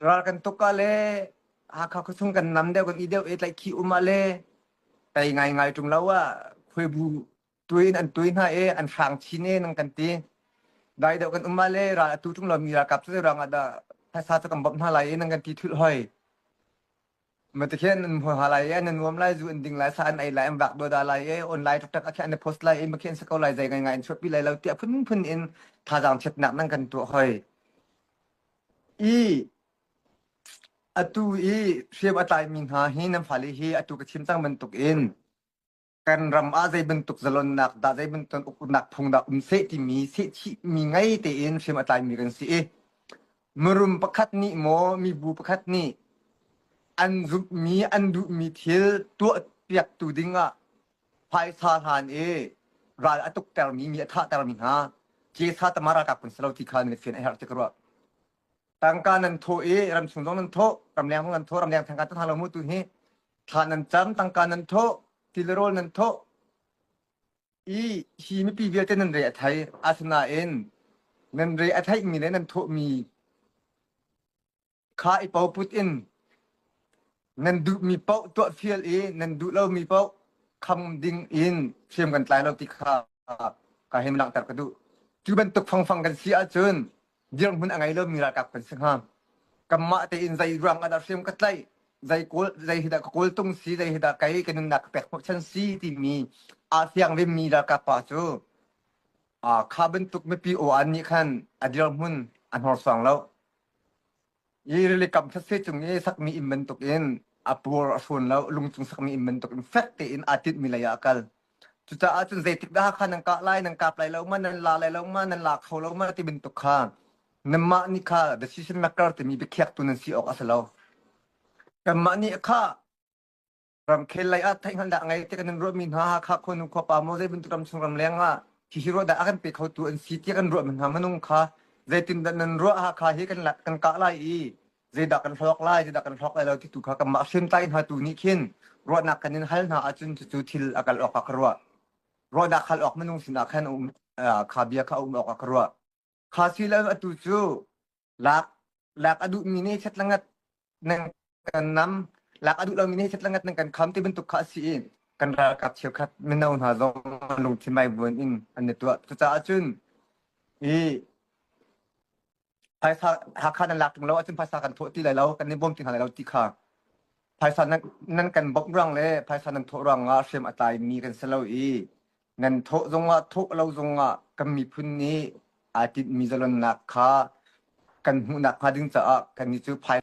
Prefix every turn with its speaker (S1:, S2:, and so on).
S1: Ral kan tuk ah le Hakha khuachung kan nam deuh kan i deuh i tlaihkhih um ah le tei ngaingai ṭung lo ah khuaibu tui in an tui hna i an hrang chin e nan kan ti. Dai deuh kan um ah le ral a tu ṭung lomi ralkap cu zei ruangah dah phaisa cu kan bawmh hna lai i nan kan ti thulh hoi. Matikhin an hmuh hna lai i an nuam lai, zu an ding lai, sa an ei lai, an vak duada lai i online taktak ah khin an i post lai i makhin si ko lai zei ngaingai an chuahpi lai lo tiah phunphun in thazaang chiatnak nan kan tuah hoi. I atu i hriam a tlaimi hna hi nan fale hi atu ka chim cang bantukin kan ram ah zei bantuk zalonnak dah zei bantuk uknak phung dah um seh timi sehchihmi ngei tein hriam a tlaimi kan si i mirum pakhat nih maw mibu pakhat nih an zumhmi an duhmi thil tuah piaktu dingah phaisa hlan i ral a tuktermi mi a thahtermi hna Jesa tama ralkap kan si lo ti kha nan fian a herh ti ka ruah. Tangka nan thawh i ramchung zong nan thawh, ramleng zong nan thawh, ramleng thangka tan lo mu tu hi thla nan cam, tangka nan thawh, tilrawl nan thawh i hi mipi vialte nan re a thei. Asinain nan re a theihmi le nan thawhmi Kha i poput in nan duhmi paoh tuah fial i nan duh lomi paoh kham ding in hriam kan tlai lo ti kha ka hei langhter ka duh. Cu bantuk fangfang kan si ahcun dirhmun a ngei lomi ralkap kan si hnga. Kanmah tein zei ruang ah dah hriam ka tlaih, zei kawl zei hi dah ka kawltung si, zei hi dah kei ka nunnak ka pek hnawhchan si timi aa fiang vemi ralkap pa cu kha bantuk mipi aw-an nih khan a dirhmun a hnorsuang lo. Hi rilikam thetse cung i sakmi inn bantukin a pur a hrawn lo, lungcung sakmi inn bantukin fek tein aa tinhmi lei ah a kal. Cucaah cun zeitik dah Hakha nan kah lai, nan kap lai lo ma, nan la lai lo ma, nan la kho lo ma ti bantuk kha nanmah nih kha decision maker timi biakhiaktu nan si awk a si lo. Kanmah nih kha Ramkhel lei ah theihhngalhnak a ngei ti kan in ruahmi hna Hakha khuanu khuapa maw zei bantuk ramchung ramleng ah hihi ruah dah a kan pe khotu an si tiah kan ruahmi hna minung kha zeitindah nan ruah Hakha hi kan kan kah lai i zeidah kan hlawk lai zeidah kan hlawk lai lo ti tu kha kanmah hriamtlai hna tu nih khin ruahnak kan in hal hna ahcun cucu thil a kal awk ah ka ruah. Ruahnak hal awk minung sinah khan um kha bia kha a um awk ah ka ruah. Kha si lo atu cu lak lak a duhmi nih chetlangat nan kan nam lak a duh lomi nih chetlangat nan kan kham ti bantuk kha a si i kan ralkap cheukhat mino hna zong lungthin maivuan in an i tuah. Cucaah cun i phaisa Hakha nan lak ṭung lo ahcun phaisa kan thawh ti lai lo, kan i bawm ti hna lai lo ti kha phaisa nan, nan kan bawmh ruang le phaisa nan thawh ruangah hriam a tlaimi kan si lo i nan thawh zongah thawh lo zongah kan miphun nih aa tinhmi zalonnak kha kan hmuhnak hnga ding caah kannih cu phai.